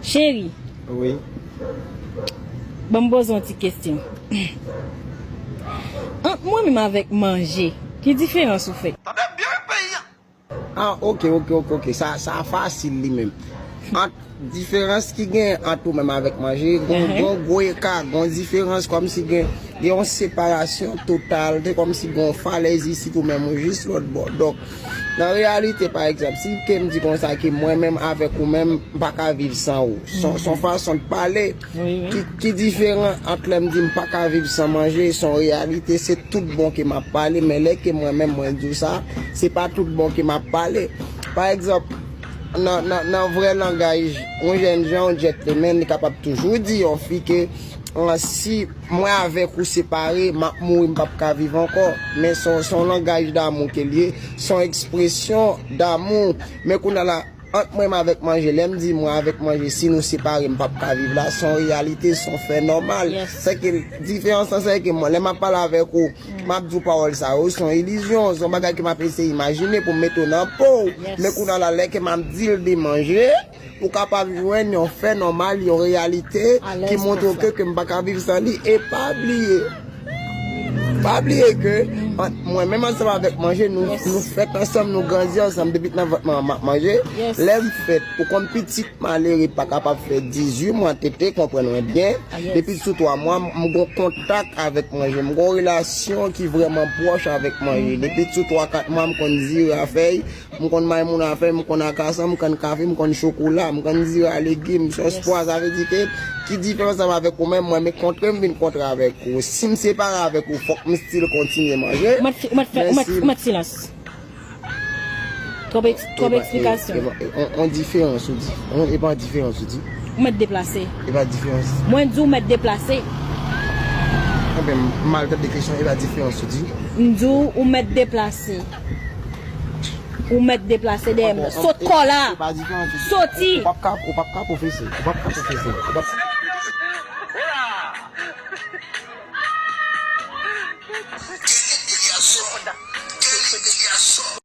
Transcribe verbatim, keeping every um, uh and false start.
Cheri, Wi. Ban m poze yon ti kesyon. Ant mwen menm avèk manje, ki diferans ou fè? Tande byen peyi a. Ah, ok, ok, ok, ok. Sa, sa fasil li menm. Ant diferans ki gen ant ou menm avèk manje, gon, gon gwo eka, gon diferans kòmsi gen, gen yon separasyon total, te kòmsi gon falèz isit ou menm ou jis lòt bò. Donk, nan reyalite, pa egzanp, si ke m di konsa ke mwen menm avèk ou menm, m pa ka viv san ou. Son, son fason de pale. Ki, ki diferan ant lè m di m pa ka viv san manje, se yon reyalite, se tout bon ke m ap pale, men lè ke mwen menm mwen di w sa, se pa tout bon ke m ap pale. Pa egzanp, nan, nan, nan vrè langaj, yon jèn jan, yon gentleman, li kapab toujou di yon fi ke, ah, si mwen avèk ou separe, m ap mouri, m p ap ka viv ankò. Men se yon, se yon langaj damou ke l ye, se yon ekspresyon damou. Men kounye a la, ant mwen avèk manje, lè m di mwen avèk manje, si nou separe, m p ap ka viv la, se yon reyalite, se yon fè nòmal. Sèke diferans lan, sèke mwen, lè m ap pale avèk ou, m ap di w pawòl sa yo, se yon ilizyon, se yon bagay ke m ap eseye imajine pou m mete w nan po w. Men kounye a la, lè ke m ap di l de manje, ou kapab jwenn yon fè nòmal, yon reyalite ki montre w ke, ke m pa ka viv san li. E pa bliye, pa bliye ke ant mwen menm ansanm avèk manje, nou, nou fèt ansanm, nou grandi ansanm. Depi nan vant manman m ap manje, lè m fèt, ou konn pitit malere pa kapab fè dizuit mwa tete, konprann mwen byen. Depi sou twa mwa, m, m gon kontak avèk manje, m gon relasyon ki vrèman pwòch avèk manje. Depi sou twa, kat mwa, m konn zira fèy, m konn maymouna fèy, m konn akasan, m konn kafe, m konn chokola, m konn zira legim, sòs pwa. Sa vle di ke, ki diferans ansanm avèk ou menm, mwen, men kontre m vin kontre avèk ou. Si m separe avèk ou, fòk m still kontinye manje. Ou mèt fi-, ou mèt fè, ou mèt, ou mèt silans. Twòp eks-, twòp eksplikasyon. E pa, e pa, e, on, on diferans ou di. On, e pa diferans ou di. Ou mèt deplase. E pa diferans. Mwen di w mèt deplase. Enben, m mal tande kesyon, e pa diferans ou di. M di w ou mèt deplase. Ou mèt deplase dèyè m. Sot kò la. E pa diferans ou di. Soti. Ou p ap ka, ou p ap ka pwofese. Ou p ap ka pwofese. Ou p ap